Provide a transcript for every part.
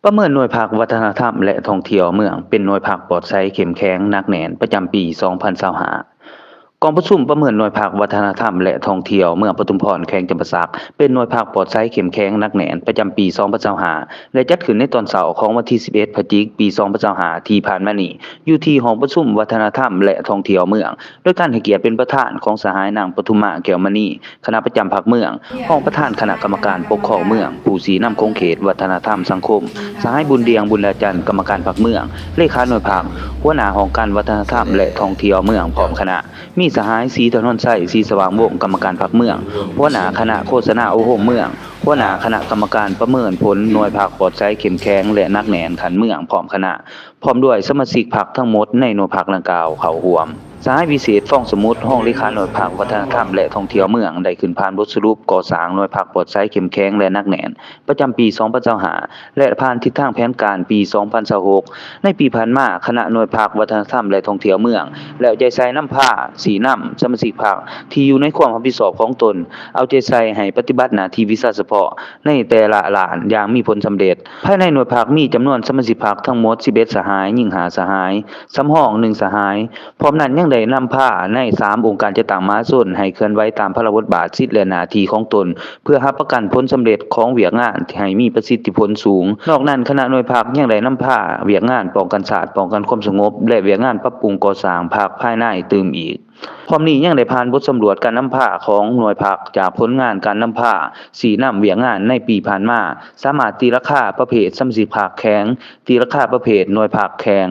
ປະເມີນໜ່ວຍພັກວັດທະນະທຳ ແລະ ທ່ອງທ່ຽວເມືອງ ເປັນໜ່ວຍພັກປອດໃສ ເຂັ້ມແຂງ ໜັກແໜ້ນ ປະຈຳປີສອງພັນຊາວຫ້າ. ກອງປະຊຸມປະເມີນໜ່ວຍພັກວັດທະນະທຳ ແລະ ທ່ອງທ່ຽວເມືອງປະທຸມພອນ ແຂວງຈຳປາສັກ ເປັນໜ່ວຍພັກປອດໃສ ເຂັ້ມແຂງ ໜັກແໜ້ນ ປະຈຳປີສອງພັນຊາວຫ້າ ແລະ ຈັດຂຶ້ນໃນຕອນເຊົ້າຂອງວັນທີສິບເອັດ ພະຈິກ ປີສອງພັນຊາວຫ້າ ທີ່ຜ່ານມານີ້ ຢູ່ທີ່ຫ້ອງປະຊຸມວັດທະນະທຳ ແລະ ທ່ອງທ່ຽວເມືອງ ໂດຍການໃຫ້ກຽດເປັນປະທານຂອງສະຫາຍນາງ ປະທຸມມາ ແກ້ວມະນີ ຄະນະປະຈຳພັກເມືອງ, ຮອງປະທານຄະນະກຳມະການປົກຄອງເມືອງ, ຜູ້ຊີ້ນຳຂົງເຂດວັດທະນະທຳສັງຄົມ, ສະຫາຍ ບຸນດຽງ ບຸນລາຈັນ ກຳມະການພັກເມືອງ, ເລຂາໜ່ວຍພັກ, ຫົວໜ້າຫ້ອງການວັດທະນະທຳ ແລະ ທ່ອງທ່ຽວເມືອງ ພ້ອມຄະນະ, ມີສະຫາຍ ສີຖະໜົນໄຊ ສີສະຫວ່າງວົງ ກຳມະການພັກເມືອງ, ຫົວໜ້າຄະນະໂຄສະນາອົບຮົມເມືອງ, ຫົວໜ້າຄະນະກຳມະການປະເມີນຜົນໜ່ວຍພັກປອດໃສ ເຂັ້ມແຂງ ແລະ ໜັກແໜ້ນຂັ້ນເມືອງ ພ້ອມຄະນະ, ພ້ອມດ້ວຍສະມາຊິກພັກທັງໝົດໃນໜ່ວຍພັກດັ່ງກ່າວເຂົ້າຮ່ວມ. ສະຫາຍ ວິເສດ ຟອງສະໝຸດ ຮອງເລຂາໜ່ວຍພັກວັດທະນະທຳ ແລະ ທ່ອງທ່ຽວເມືອງ ໄດ້ຂຶ້ນຜ່ານບົດສະຫຼຸບກໍ່ສ້າງໜ່ວຍພັກປອດໃສ ເຂັ້ມແຂງ ແລະ ໜັກແໜ້ນ ປະຈຳປີສອງພັນຊາວຫ້າ ແລະ ຜ່ານທິດທາງແຜນການປີສອງພັນຊາວຫົກ. ໃນປີຜ່ານມາ, ຄະນະໜ່ວຍພັກວັດທະນະທຳ ແລະ ທ່ອງທ່ຽວເມືອງ ແລ້ວໃຈໃສ່ນຳພາ, ຊີ້ນຳສະມາຊິກພັກທີ່ຢູ່ໃນຄວາມຮັບຜິດຊອບຂອງຕົນ, ເອົາໃຈໃສ່ໃຫ້ປະຕິບັດໜ້າທີ່ວິຊາສະເພາະໃນແຕ່ລະດ້ານຢ່າງມີຜົນສຳເລັດ. ພາຍໃນໜ່ວຍພັກມີຈຳນວນສະມາຊິກພັກທັງໝົດສິບເອັດສະຫາຍ, ຍິງຫ້າສະຫາຍ, ສຳຮອງໜຶ່ງສະຫາຍ. ພ້ອມນັ້ນຍັງໄດ້ນຳພາໃນສາມອົງການຈັດຕັ້ງມະຫາຊົນໃຫ້ເຄື່ອນໄຫວຕາມພາລະບົດບາດ, ສິດ ແລະ ໜ້າທີ່ຂອງຕົນ ເພື່ອຮັບປະກັນຜົນສຳເລັດຂອງວຽກງານໃຫ້ມີປະສິດທິຜົນສູງ. ນອກນັ້ນ, ຄະນະໜ່ວຍພັກຍັງໄດ້ນຳພາວຽກງານປ້ອງກັນຊາດ, ປ້ອງກັນຄວາມສະຫງົບ ແລະ ວຽກງານປັບປຸງກໍ່ສ້າງພັກພາຍໃນຕື່ມອີກ. ພ້ອມນີ້ຍັງໄດ້ຜ່ານບົດສຳຫຼວດການນຳພາຂອງໜ່ວຍພັກຈາກຜົນງານການນຳພາຊີ້ນຳວຽກງານໃນປີຜ່ານມາ, ສາມາດຕີລາຄາປະເພດສະມາຊິກພັກແຂງ, ຕີລາຄາປະເພດໜ່ວຍພັກແຂງ.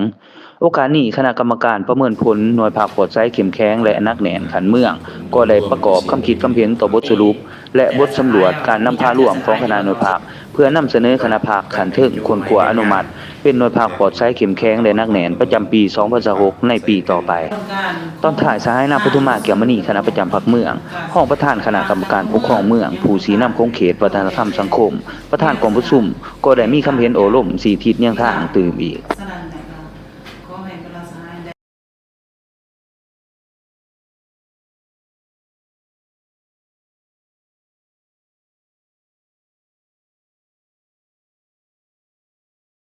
ໂອກາດນີ້, ຄະນະກຳມະການປະເມີນຜົນໜ່ວຍພັກປອດໃສ ເຂັ້ມແຂງ ແລະ ໜັກແໜ້ນຂັ້ນເມືອງ ກໍໄດ້ປະກອບຄຳຄິດຄຳເຫັນຕໍ່ບົດສະຫຼຸບ ແລະ ບົດສຳຫຼວດການນຳພາລວມຂອງຄະນະໜ່ວຍພັກ ເພື່ອນຳສະເໜີຄະນະພັກຂັ້ນເທິງ ຄົ້ນຄວ້າອະນຸມັດເປັນໜ່ວຍພັກປອດໃສ ເຂັ້ມແຂງ ແລະ ໜັກແໜ້ນ ປະຈຳປີສອງພັນຊາວຫົກ ໃນປີຕໍ່ໄປ. ຕອນທ້າຍ, ສະຫາຍນາງ ປະທຸມມາ ແກ້ວມະນີ ຄະນະປະຈຳພັກເມືອງ, ຮອງປະທານຄະນະກຳມະການປົກຄອງເມືອງ, ຜູ້ຊີ້ນຳຂົງເຂດວັດທະນະທຳສັງຄົມ, ປະທານກອງປະຊຸມ ກໍໄດ້ມີຄຳເຫັນໂອ້ລົມຊີ້ທິດແນວທາງຕື່ມອີກ.